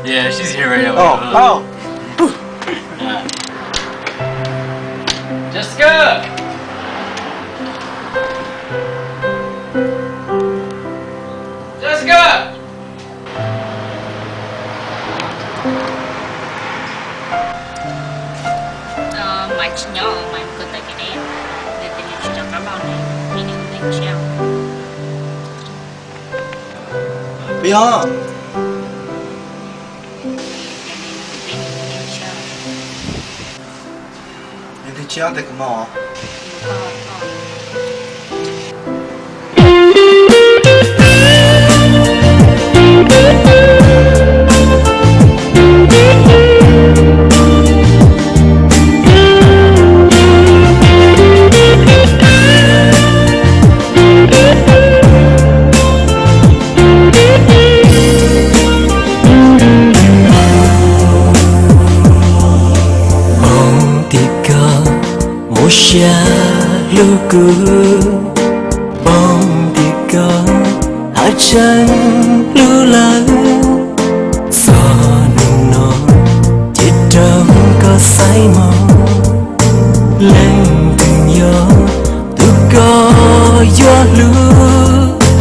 Yeah, she's here right now. Oh, oh. Yeah. Jessica! Jessica! Maiv tsis nyob, Maiv mus kawm ntawv ces ne, nws tias nws tsis nco qab npaj ne, vim nws ua neeg tshiab. Puas yog? Nws twb tsis ob tes kuv mos. Poob tim koj muaj sia hlub kuv, poob tim koj haj tseem hlub lawm. Txog hnub no cia rau koj xaiv mog, leej twg yog tus koj yuav hlub.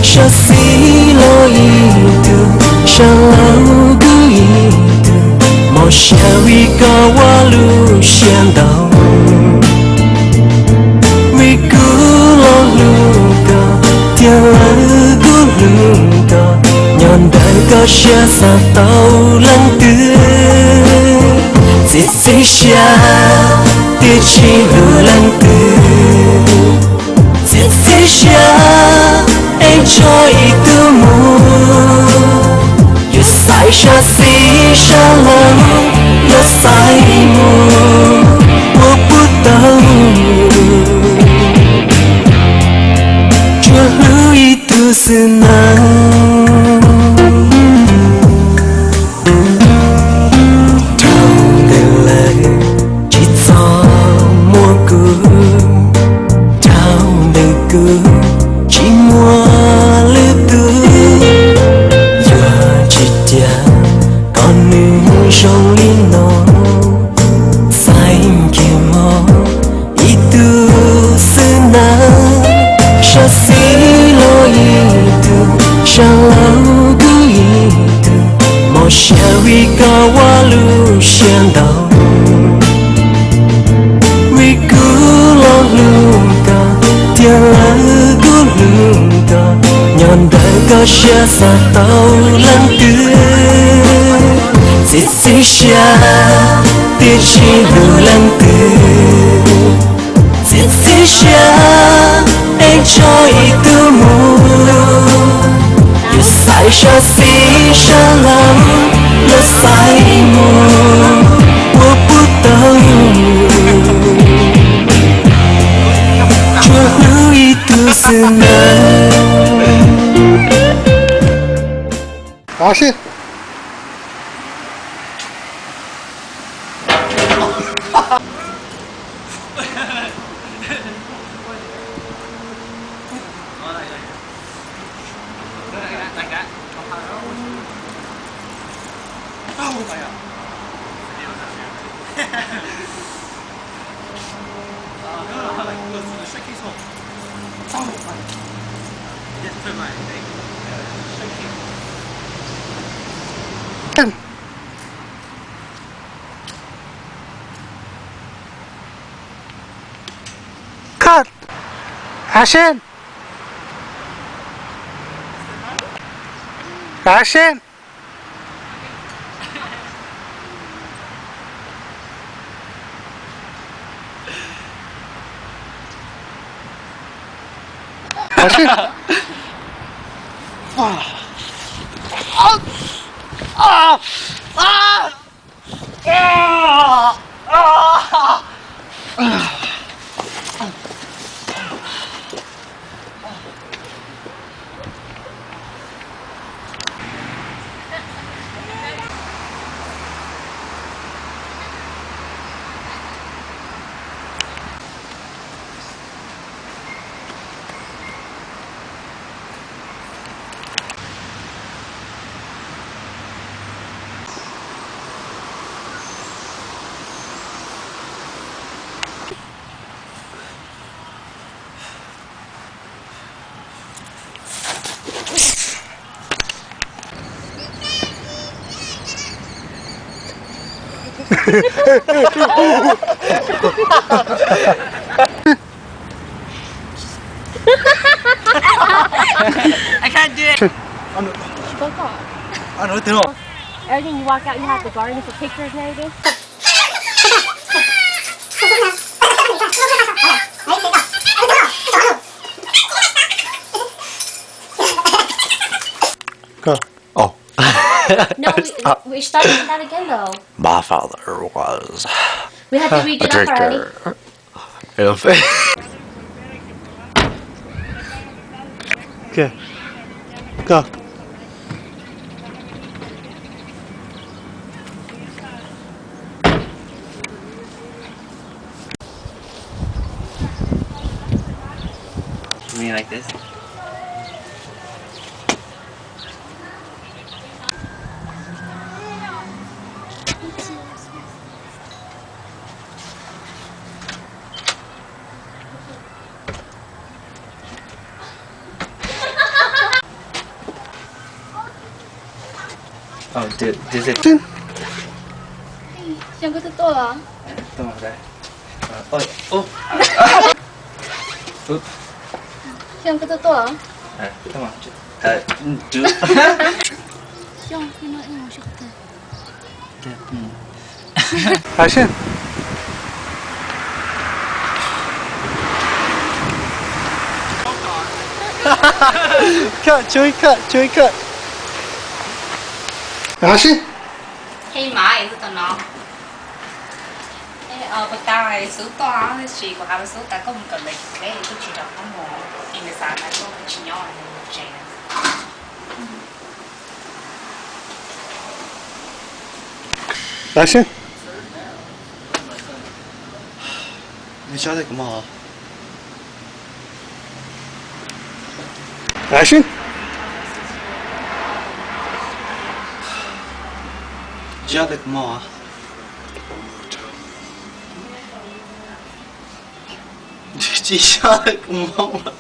Sab xis los ib tug, sab laug kuj ib tug, mos sia vim koj ua lub siab ntau. Vim kuv los hlub koj, thiab lawv kuj hlub koj, nyob ntawm koj siab xav tau leej twg. Txiav txim siab tias tsis hlub leej twg, txiav txim siab es tso ib tug mus. Yuav xaiv sab xis sab laug, yuav xaiv mus ua puas tau, tsuas hlub ib tug xwb nawb. Dhau ntawm lawv tsis txhob muaj kuv, dhau ntawm kuv tsis muaj lwm tus. Yog tsis cas koj nws zoo li no, xaiv kiag mog ib tug xwb nawb. Sab xis los ib tug, sab laug kuj ib tug, mos sia vim koj ua lub siab ntau. Vim kuv los hlub koj, thiab lawv kuj hlub koj, nyob ntawm koj siab xav tau leej twg. Txiav txim siab tias tsis hlub leej twg, txiav txim siab es tso ib tug mus. Yuav xaiv sab xis sab laug, yuav xaiv mus ua puas tau, tsuas hlub ib tug xwb nawb. Cut. Action. Action. Action. I can't do it. Everything you walk out, you have the garden for pictures and everything. Go. Oh. No, we, we started that again though. My father was We had to a redo that part already. Drinker. Okay. Go. You mean like this? Oh, dude, does it? Xyoo, koj twb tuaj los? Xyoo, koj twb tuaj los? Xyoo, koj no ib mus sib qhov twg? Action. Cut, Joey, cut, Joey, cut. Action. Hey, Mike, who's the mom? Hey, uh, but that is so far, she go have a so that come to like, hey, put you down, come on. In the side, I go, but you know, I'm in the chain. Action. Nws tso tej kuv mog. Action. Tso tej kuv mog. Tsis tso tej kuv mog.